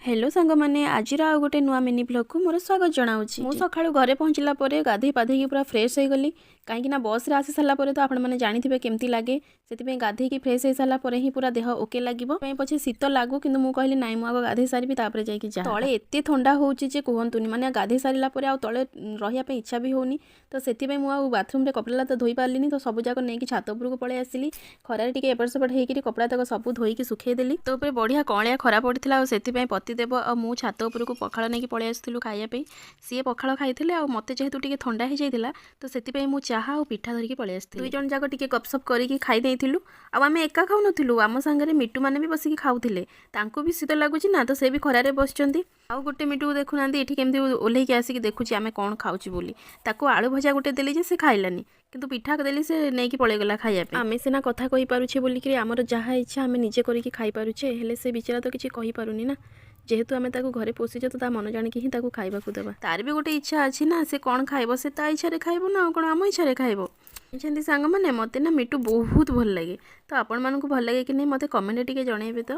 Hello ସାଙ୍ଗମାନେ, ଆଜିର ଆଉ ଗୋଟେ ନୂଆ ମିନି ବ୍ଲଗ୍କୁ ମୋର ସ୍ୱାଗତ ଜଣାଉଛି। ମୁଁ ସକାଳୁ ଘରେ ପହଞ୍ଚିଲା ପରେ ଗାଧେଇ ପାଧେଇକି ପୁରା ଫ୍ରେଶ୍ ହେଇଗଲି, କାହିଁକିନା ବସ୍ରେ ଆସି ସାରିଲା ପରେ ତ ଆପଣମାନେ ଜାଣିଥିବେ କେମିତି ଲାଗେ। ସେଥିପାଇଁ ଗାଧେଇକି ଫ୍ରେଶ୍ ହେଇସାରିଲା ପରେ ହିଁ ପୁରା ଦେହ ଓକେ ଲାଗିବ। ପାଇଁ ପଛେ ଶୀତ ଲାଗୁ, କିନ୍ତୁ ମୁଁ କହିଲି ନାଇଁ, ମୁଁ ଆଗ ଗାଧେଇ ସାରିବି, ତାପରେ ଯାଇକି ଯା। ତଳେ ଏତେ ଥଣ୍ଡା ହେଉଛି ଯେ କୁହନ୍ତୁନି। ମାନେ ଗାଧେଇ ସାରିଲା ପରେ ଆଉ ତଳେ ରହିବା ପାଇଁ ଇଚ୍ଛା ବି ହେଉନି। ତ ସେଥିପାଇଁ ମୁଁ ଆଉ ବାଥରୁମ୍ରେ କପଡ଼ା ତ ଧୋଇ ପାରିଲିନି, ତ ସବୁ ଯାକ ନେଇକି ଛାତ ଉପରକୁ ପଳେଇ ଆସିଲି। ଖରାରେ ଟିକେ ଏପଟ ସେପଟ ହେଇକିରି କପଡ଼ା ତକ ସବୁ ଧୋଇକି ଶୁଖେଇଦେଲି। ତ ଉପରେ ବଢ଼ିଆ କଅଁଳିଆ ଖରା ପଡ଼ିଥିଲା ଆଉ ସେଥିପାଇଁ ପତିଦେବ ଆଉ ମୁଁ ଛାତ ଉପରକୁ ପଖାଳ ନେଇକି ପଳେଇ ଆସିଥିଲୁ ଖାଇବା ପାଇଁ। ସିଏ ପଖାଳ ଖାଇଥିଲେ ଆଉ ମୋତେ ଯେହେତୁ ଟିକେ ଥଣ୍ଡା ହେଇଯାଇଥିଲା, ତ ସେଥିପାଇଁ ମୁଁ ଚାହା ଆଉ ପିଠା ଧରିକି ପଳେଇ ଆସିଥିଲି। ଦୁଇ ଜଣ ଯାକ ଟିକେ ଗପସପ କରିକି ଖାଇ ଦେଇଥିଲୁ। ଆଉ ଆମେ ଏକା ଖାଉନଥିଲୁ, ଆମ ସାଙ୍ଗରେ ମିଟୁ ମାନେ ବି ବସିକି ଖାଉଥିଲେ। ତାଙ୍କୁ ବି ଶୀତ ଲାଗୁଛି ନା, ତ ସେ ବି ଖରାରେ ବସିଛନ୍ତି। ଆଉ ଗୋଟେ ମିଟୁକୁ ଦେଖୁନାହାନ୍ତି, ଏଠି କେମିତି ଓହ୍ଲେଇକି ଆସିକି ଦେଖୁଛି ଆମେ କ'ଣ ଖାଉଛୁ ବୋଲି। ତାକୁ ଆଳୁ ଭଜା ଗୋଟେ ଦେଲି ଯେ ସେ ଖାଇଲାନି, କିନ୍ତୁ ପିଠା ଦେଲି, ସେ ନେଇକି ପଳେଇଗଲା ଖାଇବା ପାଇଁ। ଆମେ ସିନା କଥା କହିପାରୁଛେ ବୋଲିକିରି ଆମର ଯାହା ଇଚ୍ଛା ଆମେ ନିଜେ କରିକି ଖାଇପାରୁଛେ, ହେଲେ ସେ ବିଚାରା ତ କିଛି କହିପାରୁନି ନା। ଯେହେତୁ ଆମେ ତାକୁ ଘରେ ପୋଷିଛେ, ତ ତା ମନ ଜାଣିକି ହିଁ ତାକୁ ଖାଇବାକୁ ଦେବା। ତାର ବି ଗୋଟେ ଇଚ୍ଛା ଅଛି ନା, ସେ କ'ଣ ଖାଇବ ସେ ତା ଇଚ୍ଛାରେ ଖାଇବ ନା, ଆଉ କ'ଣ ଆମ ଇଚ୍ଛାରେ ଖାଇବ? ଜାଣିଛନ୍ତି ସାଙ୍ଗମାନେ, ମୋତେ ନା ମିଟୁ ବହୁତ ଭଲ ଲାଗେ। ତ ଆପଣମାନଙ୍କୁ ଭଲ ଲାଗେ କି ନାହିଁ, ମୋତେ କମେଣ୍ଟରେ ଟିକେ ଜଣେଇବେ ତ।